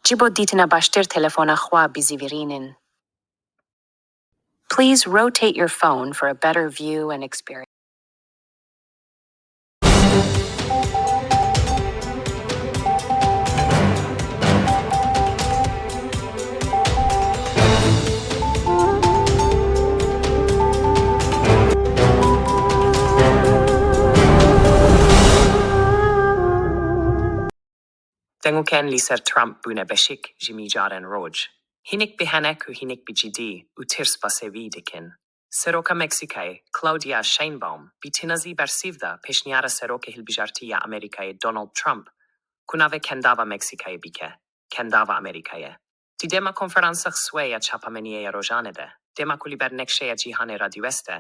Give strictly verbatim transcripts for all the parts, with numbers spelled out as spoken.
Ji bo dîtina baştir telefona xwe bizîvirînin. Please rotate your phone for a better view and experience. Deng û ken li ser Trump bûne beşik ji mîcarên roj. Hinek bi henek û hinek bi cidî û tirs basevî dikin. Seroka Meksîkayê, Claudia Sheinbaum, bi tinazî bersîv da pêşniyara Serokê Hilbijartî ya Amerîkayê Donald Trump, ku navê Kendava Meksîkayê bike, Kendava Amerîkayê. Di dema konferansa xiswê ya çapemeniyê ya rojane de, dema ku li ber nexşeya cîhanê radiwest e,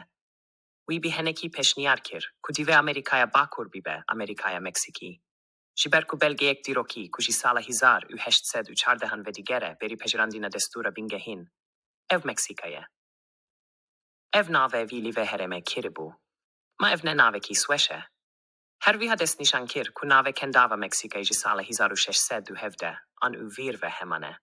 wî bi henekî pêşniyar kir ku divê Amerîkaya Bakur bibe Amerîkaya Meksîkî. Ji ber ku belgeyek dîrokî ku ji sala hezar û heşt sed û çardehan vediger e berî pejirandina destûra bingehîn, ev Meksîka ye. Ev navê wî li vê herêmê kiribû. Ma ev ne navekî sweş e? Her wiha destnîşan kir ku navê Kendava Meksîkayê ji sala hezar û şeş sed û hevdeh an û vîr ve heman e.